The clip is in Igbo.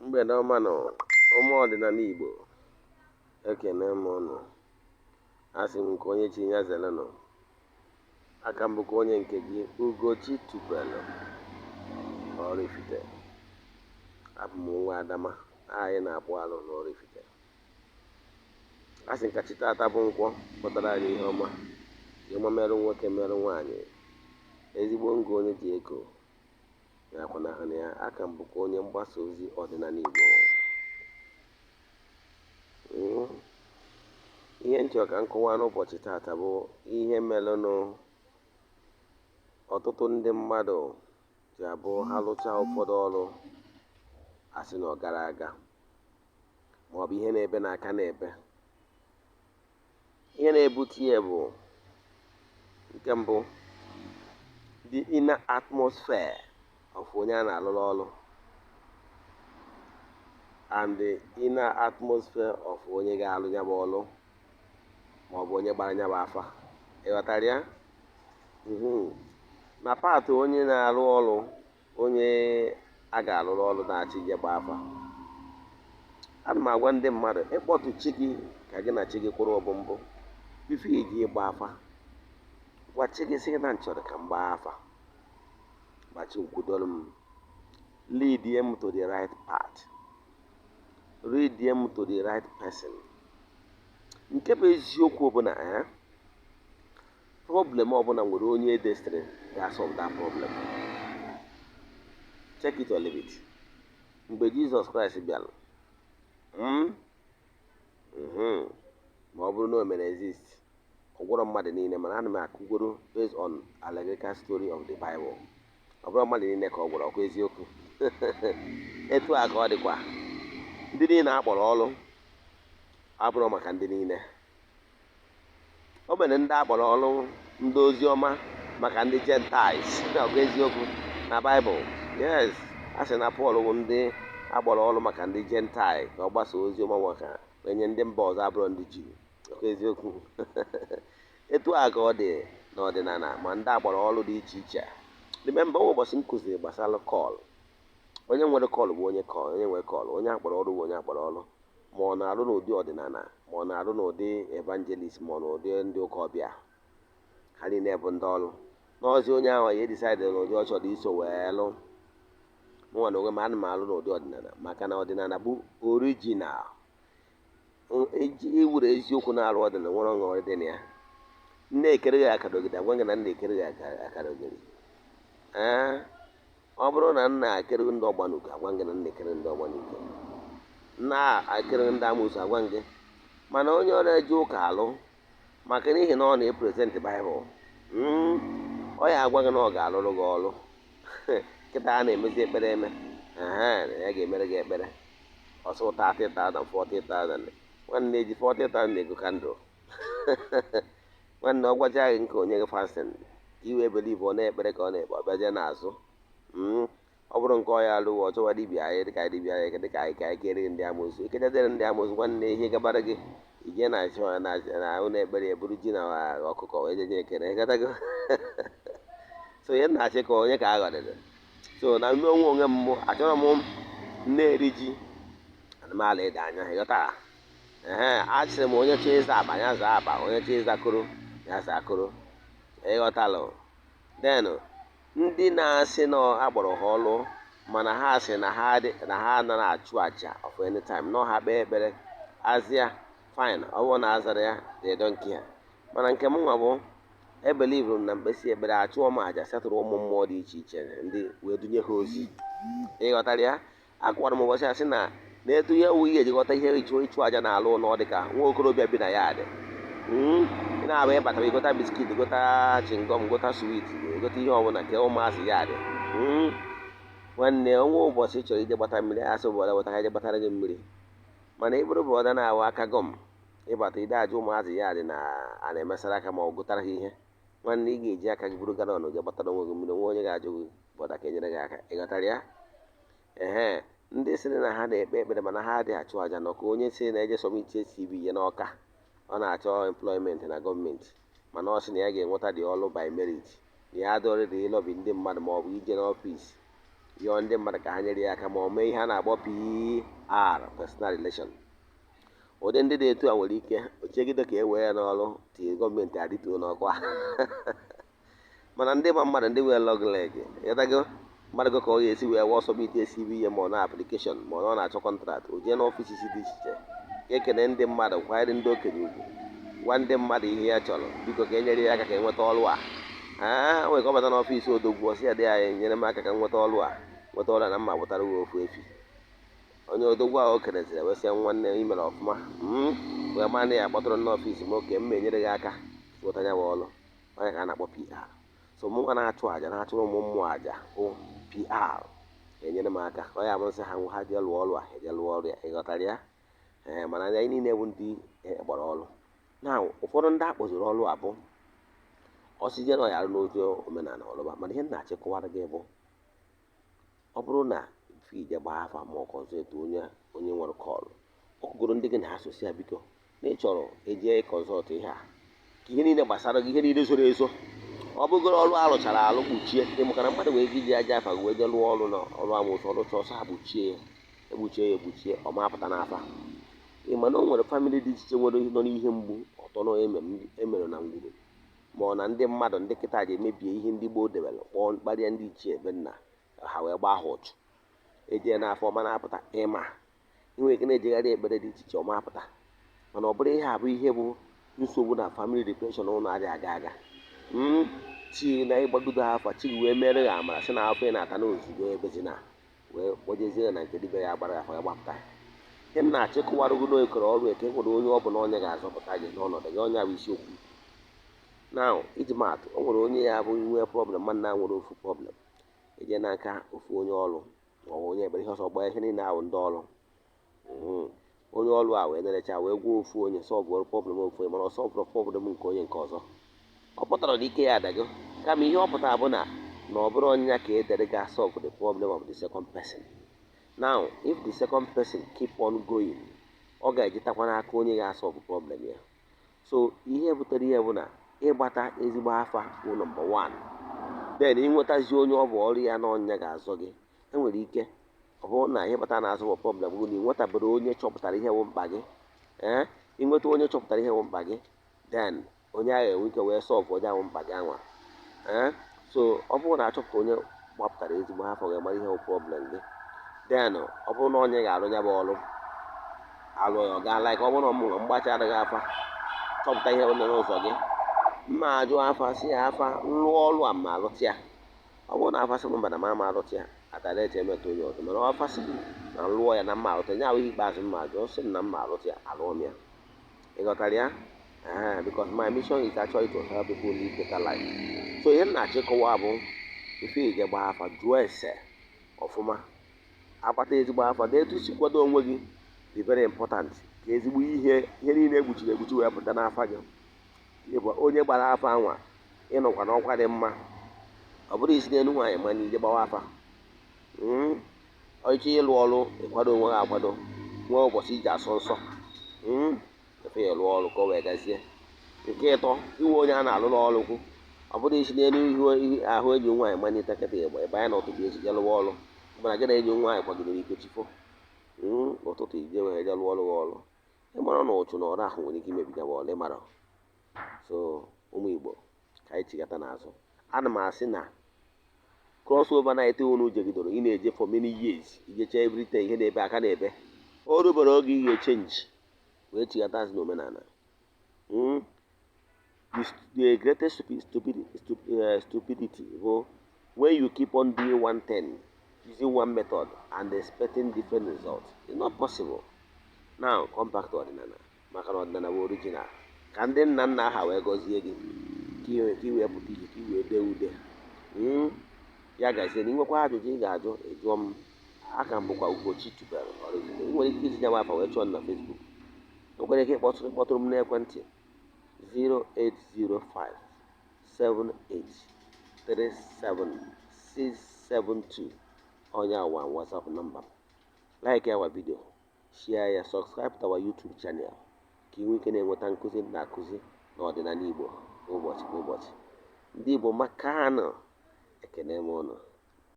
Mgbede ọma nụ, ụmụ ọdịnala Igbo, ekene m ụnụ. Asị m nke onye chi ya zelenụ. Aka m bụkwa onye nke gị, Ugochi Tubelu Oraifite. Abụ m nwa Adama, anyị na-akpụ alụ n'Oraifite. Asị m ka chi tata bụ nkwọ pụtara anyị ihe ọma, ihe ọma merụ nwoke merụ nwaanyị, ezigbo ngo onye ji ego na-akwanahụ na ya. Aka m bụkwa onye mgbasa ozi ọdịnala Igbo. Ihe m chọrọ ka m kọwaa n'ụbọchị tata bụ ihe merenụ ọtụtụ ndị mmadụ ji abụ ha lụchaa ụfọdụ ọrụ, asị na ọ gara aga, maọbụ ihe na-ebe n'aka na-ebe. Ihe na-ebute ya bụ nke mbụ, the inner atmosphere of onye a na-alụrụ ọrụ and the inner atmosphere of onye ga-alụ ya bụ ọrụ, maọbụ onye gbara ya bụ afa. Ịghọtara ya? Na part onye na-arụ ọrụ, onye a ga-alụrụ ọrụ na-achọ ije gba afa, ana m agwa ndị mmadụ ịkpọtụ chi gị ka gị na chi gị kwụrụ ọbụ mbụ before iji ịgba afa. Gwa chi gị, sị gị na nchọrọ ka m gbaa afa, gbachi nkwudoro m, lead m to the right path, lead m to the right person. Nke bụ eziokwu bụ na problem ọbụla nwere onye destiny ga-solve that problem. Check it or leave it. Mgbe Jizọs Kraịst bịara, ma ọ bụrụ na o mere exist, ọ gwọrọ mmadụ niile, mana ana m akụgoro based on allegorical story of the Bible, ọ bụrụ mmadụ niile ka ọ gwọrọ. Ọkwa eziokwu? Etu a ka ọ dịkwa ndị niile a kpọrọ ọrụ abụrụ maka ndị niile. O mere ndị akpọrọ ọrụ ndị ozi ọma maka ndị Gentiles. Ọkwa eziokwu na Baịbụl? Yes, a sị na Pọl bụ ndị akpọrọ ọrụ maka ndị Gentile, ka ọ gbasa ozi ọma maka onye ndị mba ọzọ, abụrụ ndị Juu. Ọkwa eziokwu? Etu a ka ọ dị n'ọdịnala, ma ndị akpọrọ ọrụ dị iche iche. Remember, ụbọchị m kụziri gbasara call. Onye nwere call bụ onye call, onye nwere call, onye akpọrọ ọrụ bụ onye akpọrọ ọrụ, ma ọ na-arụ n'ụdị ọdịnala, ma ọ na-arụ n'ụdị evangelist, ma ọ n'ụdị ndị ụka ọbịa, ha niile bụ ndị ọrụ. N'ọzi onye ahụ ya decide n'ụdị ọ chọrọ iso wee lụ. Mụnwa na onwe m, ana m alụ n'ụdị ọdịnala, maka na ọdịnala bụ original. Iwere eziokwu na-arụ ọdịnala nwere ọṅụrị dị na ya. Nne ekere gị akarogide, agwa gị na nna ekere gị akarogide. Ee, ọ bụrụ na nna ekere ndị ọgbanuke, agwa gị na nna ekere ndị ọgbanuke, nna ekere ndị amoosu, agwa gị. Mana onye ọ na-eje ụka alụ, maka n'ihi na ọ na-epresent Baịbụl, ọ ya agwa gị na ọ ga-alụrụ gị ọrụ. Kịta a na-emezi ekpere eme, ya ga-emere gị ekpere ọsọ 30,000, 40,000. Nwanne, eji 40,000 ego candle? Nwanne, ọ gwacha gị nke onye gị fasting iwe believe, ọ na-ekpere ka ọ na-ekpe, ọ bịazie n'azụ. Ọ bụrụ nke ọ ya alụwa, ọ chọwa dibịa anyị dịka dibịa anyị, dịka anyị ka anyị kere ndị amoosu, ekechadere ndị amoosu. Nwanne, ihe gabara gị ije na na ụlọ ekpere, eburu ji na ọkụkọ wee jeje ekere gatago. So ihe na-achị ka onye ka aghọrịrị. So na ime onwe onwe m, achọrọ m na-eri ji anụmanụ ịda anya, ịghọtara? Ehe, achịrị m onye chọọ ịza akpa ya zaa akpa, onye chọọ ịza koro ya zaa koro, ịghọtalụ? Then ndị na-asị na akpọrọ ha ọlụ, mana ha sị na ha dị na ha anaghị achụ aja of any time, nọ ha kpee ekpere azịa, fine. Ọ bụrụ na azara ya, they don't care. Mana nke m nwa bụ ebelieve m na mkpesi ekpere, achụọ m aja, setụrụ ụmụ mmụọ dị iche iche ndị wee dunye ha ozi, ịghọtara ya? Akwara m ụbọchị a sị na na-etu ihe ewu ihe eji ghọta ihe ịchụ aja n'ala ụlọ, dị ka nwa okorobịa bi na ya dị ị na-abụ ịbata, ịgota biscuit, gota chewing gum, gota sweet, gote ihe ọbụla nke ụmụazị ya dị. Nwanne, ọnwa ụbọchị ị chọrọ ije gbata mmiri, asị obodo weta ha ije gbatara gị mmiri. Mana ị bụrụ brother na-awụ aka gum, ịbata ide aja ụmụazị ya dị na a na-emesara aka ma ọ gụtara ha ihe. Nwanne, ị ga-eji aka gị buru gallon je gbatara onwe gị mmiri, nwa onye ga-ajụ gị brother ka enyere gị aka, ịghọtara ya? Ehe, ndị sịrị na ha na-ekpe ekpere mana ha adịghị achụ àjà nọ ka onye sị na eje submit CV ya n'Ọka, ọ na-achọ employment na gọọmenti, mana ọ sị na ya ga-enweta dị ọlụ by merit, na ya adọrịrị ịlobby ndị mmadụ ma ọ bụ ije n'ọfịs. Yọọ ndị mmadụ ka ha nyere ya aka, ma ọ mee ihe a na-akpọ PR, personal relation. Ụdị ndị dị etu a nwere ike ochegide ka e wee ya n'ọrụ, tinye gọọmenti adịtuo n'ọkwa. Mana ndị ma mmadụ, ndị nwere long leg, ịghọtago, mmadụ go ka ọ ga-esi wee wee submit CV ya, ma ọ na application, ma ọ na-achọ contract, o jee n'office dị iche iche, ekene ndị mmadụ, kwanyere ndị okenye ugwu, gwa ndị mmadụ ihe ya chọrọ, biko ka e nyere ya aka ka e nweta ọrụ a. Aa, nwere ka ọ bata n'office odogwu, ọsị ya dị anyị nyere m aka ka m nweta ọrụ a, nweta ọrụ a na mma gbụtara uwe ofu efi. Onye odogwu ahụ o keneziri wee sị, "Nwanne, ị mere ọfụma," wee ma na ya kpọtụrụ n'office m, oke m enyere gị aka nweta ya bụ ọrụ. Onye ka a na-akpọ PR. So mụ nwa na-achụ àjà, na-achụrụ ụmụ mmụọ àjà, bụ PR enyere m aka. Ọ ya bụrụ ha ha jee lụọ ọrụ a, eje lụọ ọrụ ya. Ịghọtara ya? Ee, mana anyị niile bụ ndị gbara ọrụ na ụfọdụ ndị akpọziri ọrụ a bụ ọsịje na ọya arụ n'ozi omenala ọlụba. Mana ihe m na-achịkọwara gị bụ, ọ bụrụ na mfe ije gbaa afa, ma ọ consult onye nwere call, ọ kụgoro ndị gị na ha sosi ya, biko na ị chọrọ eje consult ihe a, ka ihe niile gbasara gị, ihe niile zoro ezo, ọ bụgoro ọrụ arụchara alụ kpuchie dị, maka na mmadụ nwere ike iji aja afa wee jee lụọ ọrụ na ọrụ amụsụ, ọrụ chọọ ha kpuchie ya, ekpuchie ya, ekpuchie, ọ ma apụta n'afa. Ị ma na o nwere family dị iche iche nwere nọ n'ihe mgbu ọtọ nọ emere na ngwuru, ma ọ na ndị mmadụ ndị kịta ji emebie ihe ndị gboo debere, kpọọ mkparịa ndị ichie ebe nna ha, wee gbaa ha ụchụ, ejee n'afọ ọma na-apụta. Ịma inwe ike na-ejegharị ekpere dị iche iche, ọma apụta. Mana ọ bụrụ ihe a bụ ihe bụ nsogbu na family depression, ụlọ adịghị aga aga chi na ịgbagodo afa chi wee mere ya amara, sị na afọ ị na-ata n'ozugbo ebezina, wee kpọjezie ya na nke dibịa ya gbara afa ya gbapụta. Ihe m na-achịkọwarụgo ekere ọrụ eke nwere onye ọ bụla onye ga-azọpụta gị n'ọnọdụ gị, onye bụ isiokwu na iji maatụ. O nwere onye ya bụ inwe problem, ma nna nwere ofu problem, eje n'aka ofu onye ọrụ ma ọ bụ onye ekpere, ihe ọsọ gbaa ihe niile ahụ ndị ọrụ. Onye ọrụ a wee nerecha wee gwa ofu onye, solve problem ofu onye, mana ọ solve problem nke onye nke ọzọ. Ọ pụtara na ike ya adago, kama ihe ọ pụtara bụ na ọ bụrụ onye ya ka edere ga solve the problem of the second person. Now, if the second person keep on going, ọ ga-ejetakwa n'aka onye ga-asolve problem ya. So ihe butere ihe bụ na ịgbata ezigbo afa bụ number one, then ịnwetazi onye ọ bụ ọrụ ya na ọnya ga-azọ gị. Enwere ike ọ bụrụ na ihe kpatara na-azụ bụ problem bụ na ị nwetabere onye chọpụtara ihe bụ mkpa gị. Ee, ịnweta onye chọpụtara ihe bụ mkpa gị, then onye ahụ enwe ike wee solve onye ahụ mkpa gị anwa. Ee, so ọ bụrụ na achọpụta onye gbapụtara ezigbo afọ ga-amara ihe bụ problem gị, then ọ bụrụ na onye ga-arụ ya bụ ọrụ, alụ ya, ọ gaa. Like ọ bụrụ na ọmụ mgbachi adịghị afa chọpụta ihe nọ n'ụzọ gị, mma ajụ afa, si ya afa nlụọ ọrụ a, ma alụta ya. Ọ bụrụ na afa sị m mba, na ma alụta ya, atara eche emetụ onye ọzọ. Mana afa sị m na nlụọ ya na mma alụta ya, ahụ ikpeazụ mma ajụ, sị m na mma alụta ya, alụọ m ya. Ị ghọtara ya? Ee, because my mission is actually to help people live better life. So ihe m na-achịkọwa bụ, ife ije gbaa afa, jụọ ese ọfụma, agbata ezigbo afa na etu isi kwado onwe gị dị very important, ka ezigbo ihe niile egbuchiri egbuchi wee pụta n'afa gị. Ịbụ onye gbara afa anwa, ịnọkwa n'ọkwa dị mma. Ọ bụrụ isi n'elu nwaanyị manya ije gbawa afa, ọchịchị ịlụ ọrụ, ịkwado onwe gị, akwado nwee ụbọchị iji asọ nsọ efe ya lụọ ọrụ ka o wee gazie. Nke ịtọ, inwe onye a na-alụ n'ọrụ kwu, ọ bụrụ isi n'elu ihu ahụ enyi nwaanyị manye takịta ịgba ịbanye n'ụtụtụ echi je lụwa ọrụ, mana gị na enyi nwaanyị kwagidere iko chifo ụtụtụ, ije wee je lụọ ọrụ gị ọrụ, ịmara na ụchụ na ọrụ ahụ nwere ike imebi ya bụ ọrụ ịmara. So ụmụ Igbo, ka anyị chigata n'azụ. Ana m asị na cross over night unu jegidoro, ị na-eje for many years, ijecha everything, ihe na-ebe aka na-ebe, o rubere oge ị ga-echange wee chigata azụ n'omenala. The greatest stupidity bụ when you keep on doing one thing using one method and expecting different results. It's not possible. Now come back to ọdịnala, maka na ọdịnala bụ original, ka ndị nna nna ha wee gọzie gị, ka ị wee pụta ihe, ka ị wee dee ude. Ya gazie. Na inwekwa ajụjụ ị ga-ajụ, ịjụọ m. Aka m bụkwa Ugochi Tubelu Oraifite. Ị nwere ike itinye m afa wee chọọ m na Facebook. Nwekwara ike ịkpọtụrụ m n'ekwentị 0805 78 37 672, onye awa WhatsApp nọmba m. Like our video, share ya, subscribe to our YouTube channel ka ị nwee ike na-enweta nkụzi m na-akụzi n'ọdịnala Igbo kwa ụbọchị kwa ụbọchị. Ndị Igbo, maka anụ ekene m ụnụ.